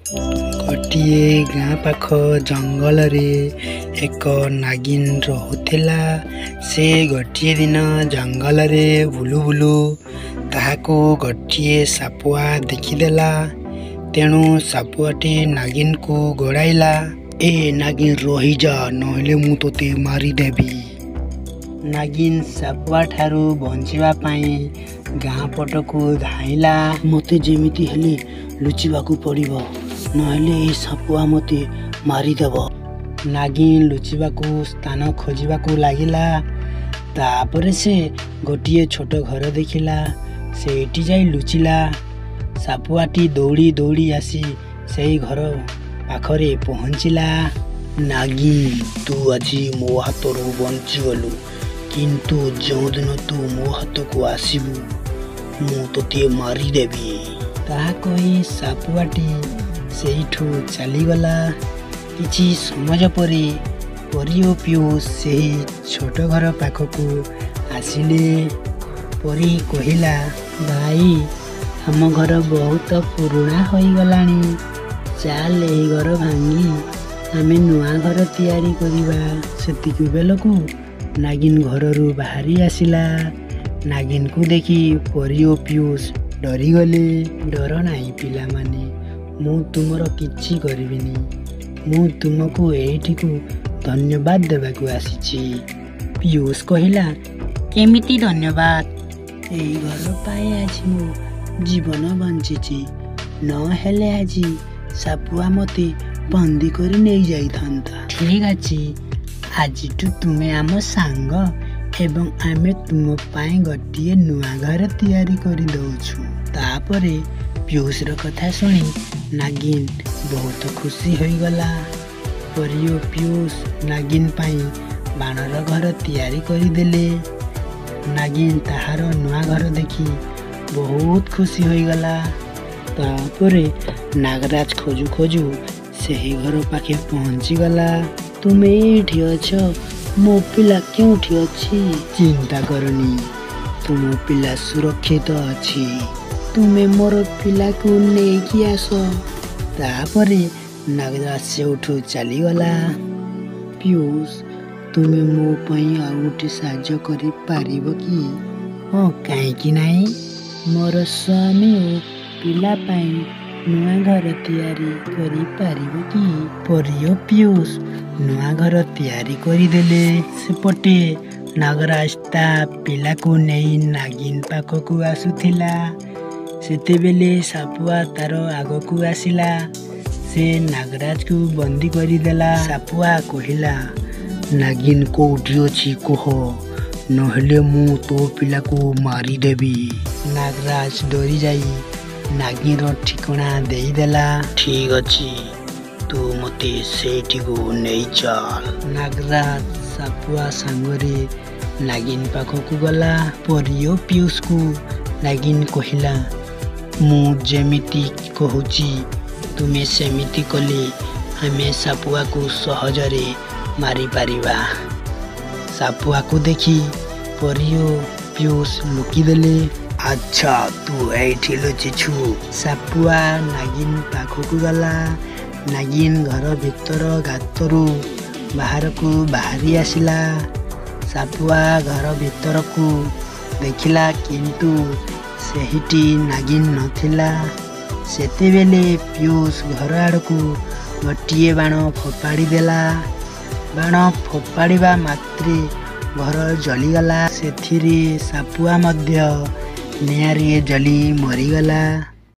ଗୋଟିଏ ଗାଁ ପାଖ ଜଙ୍ଗଲରେ ଏକ ନାଗିନ ରହୁଥିଲା। ସେ ଗୋଟିଏ ଦିନ ଜଙ୍ଗଲରେ ବୁଲୁ ବୁଲୁ ତାହାକୁ ଗୋଟିଏ ସାପୁଆ ଦେଖିଦେଲା। ତେଣୁ ସାପୁଆଟି ନାଗିନକୁ ଗୋଡ଼ାଇଲା। ଏ ନାଗିନ, ରହିଯା, ନହେଲେ ମୁଁ ତୋତେ ମାରିଦେବି। ନାଗିନ ସାପୁଆ ଠାରୁ ବଞ୍ଚିବା ପାଇଁ ଗାଁ ପଟକୁ ଧାଇଁଲା। ମୋତେ ଯେମିତି ହେଲେ ଲୁଚିବାକୁ ପଡ଼ିବ, ନହେଲେ ଏଇ ସାପୁଆ ମୋତେ ମାରିଦେବ। ନାଗିନ ଲୁଚିବାକୁ ସ୍ଥାନ ଖୋଜିବାକୁ ଲାଗିଲା। ତାପରେ ସେ ଗୋଟିଏ ଛୋଟ ଘର ଦେଖିଲା, ସେଇଠି ଯାଇ ଲୁଚିଲା। ସାପୁଆଟି ଦୌଡ଼ି ଦୌଡ଼ି ଆସି ସେଇ ଘର ପାଖରେ ପହଞ୍ଚିଲା। ନାଗିନ, ତୁ ଆଜି ମୋ ହାତରୁ ବଞ୍ଚିଗଲୁ, କିନ୍ତୁ ଯେଉଁଦିନ ତୁ ମୋ ହାତକୁ ଆସିବୁ ମୁଁ ତୋତେ ମାରିଦେବି। ତାହା କହି ସାପୁଆଟି ସେଇଠୁ ଚାଲିଗଲା। କିଛି ସମୟ ପରେ ପରୀ ଓ ପିୟୁଷ ସେହି ଛୋଟ ଘର ପାଖକୁ ଆସିଲେ। ପରୀ କହିଲା, ଭାଇ, ଆମ ଘର ବହୁତ ପୁରୁଣା ହୋଇଗଲାଣି। ଚାଲ, ଏହି ଘର ଭାଙ୍ଗି ଆମେ ନୂଆ ଘର ତିଆରି କରିବା। ସେତିକି ବେଳକୁ ନାଗିନ ଘରରୁ ବାହାରି ଆସିଲା। ନାଗିନକୁ ଦେଖି ପରୀ ଓ ପିୟୁଷ ଡରିଗଲେ। ଡର ନାହିଁ ପିଲାମାନେ, ମୁଁ ତୁମର କିଛି କରିବିନି। ମୁଁ ତୁମକୁ ଏଇଠିକୁ ଧନ୍ୟବାଦ ଦେବାକୁ ଆସିଛି। ପିୟୁଷ କହିଲା, କେମିତି ଧନ୍ୟବାଦ? ଏହି ଘର ପାଇଁ ଆଜି ମୋ ଜୀବନ ବଞ୍ଚିଛି, ନହେଲେ ଆଜି ସାପୁଆ ମୋତେ ବନ୍ଦୀ କରି ନେଇଯାଇଥାନ୍ତା। ଠିକ୍ ଅଛି, ଆଜିଠୁ ତୁମେ ଆମ ସାଙ୍ଗ ଏବଂ ଆମେ ତୁମ ପାଇଁ ଗୋଟିଏ ନୂଆ ଘର ତିଆରି କରିଦେଉଛୁ। ତାପରେ ପିୟୁଷର କଥା ଶୁଣି ନାଗିନ ବହୁତ ଖୁସି ହୋଇଗଲା। ପରୀ ଓ ପିୟୁଷ ନାଗିନ ପାଇଁ ବାଣର ଘର ତିଆରି କରିଦେଲେ। ନାଗିନ ତାହାର ନୂଆ ଘର ଦେଖି ବହୁତ ଖୁସି ହୋଇଗଲା। ତାପରେ ନାଗରାଜ ଖୋଜୁ ଖୋଜୁ ସେହି ଘର ପାଖେ ପହଞ୍ଚିଗଲା। ତୁମେ ଏଇଠି ଅଛ, ମୋ ପିଲା କେଉଁଠି ଅଛି? ଚିନ୍ତା କରନି, ତୁମ ପିଲା ସୁରକ୍ଷିତ ଅଛି। ତୁମେ ମୋର ପିଲାକୁ ନେଇକି ଆସ। ତାପରେ ନାଗରାଜ ସେଇଠୁ ଚାଲିଗଲା। ପିୟୁଷ, ତୁମେ ମୋ ପାଇଁ ଆଉ ଗୋଟେ ସାହାଯ୍ୟ କରିପାରିବ କି? ହଁ, କାହିଁକି ନାହିଁ? ମୋର ସ୍ୱାମୀ ଓ ପିଲା ପାଇଁ ନୂଆ ଘର ତିଆରି କରିପାରିବ କି? ପରୀ ଓ ପିୟୁଷ ନୂଆ ଘର ତିଆରି କରିଦେଲେ। ସେପଟେ ନାଗରାଜ ତା ପିଲାକୁ ନେଇ ନାଗିନ ପାଖକୁ ଆସୁଥିଲା। ସେତେବେଳେ ସାପୁଆ ତାର ଆଗକୁ ଆସିଲା। ସେ ନାଗରାଜକୁ ବନ୍ଦୀ କରିଦେଲା। ସାପୁଆ କହିଲା, ନାଗିନ କୋଉଠି ଅଛି କୁହ, ନହେଲେ ମୁଁ ତୋ ପିଲାକୁ ମାରିଦେବି। ନାଗରାଜ ଡରିଯାଇ ନାଗିନର ଠିକଣା ଦେଇଦେଲା। ଠିକ୍ ଅଛି, ତୁ ମୋତେ ସେଇଠିକୁ ନେଇ ଚାଲ। ନାଗରାଜ ସାପୁଆ ସାଙ୍ଗରେ ନାଗିନ ପାଖକୁ ଗଲା। ପରୀ ଓ ପିୟୁଷକୁ ନାଗିନ କହିଲା, ମୁଁ ଯେମିତି କହୁଛି ତୁମେ ସେମିତି କଲେ ଆମେ ସାପୁଆକୁ ସହଜରେ ମାରିପାରିବା। ସାପୁଆକୁ ଦେଖି ପରୀ ଓ ପିୟୁଷ ଲୁକିଦେଲେ। ଆଚ୍ଛା, ତୁ ଏଇଠି ଲୁଚିଛୁ। ସାପୁଆ ନାଗିନ ପାଖକୁ ଗଲା। ନାଗିନ ଘର ଭିତର ଗାତରୁ ବାହାରକୁ ବାହାରି ଆସିଲା। ସାପୁଆ ଘର ଭିତରକୁ ଦେଖିଲା, କିନ୍ତୁ ସେହିଟି ନାଗିନ ନଥିଲା। ସେତେବେଳେ ପିୟୁଷ ଘର ଆଡ଼କୁ ଗୋଟିଏ ବାଣ ଫୋପାଡ଼ି ଦେଲା। ବାଣ ଫୋପାଡ଼ିବା ମାତ୍ରେ ଘର ଜଳିଗଲା। ସେଥିରେ ସାପୁଆ ମଧ୍ୟ ନିଆଁରେ ଜଳି ମରିଗଲା।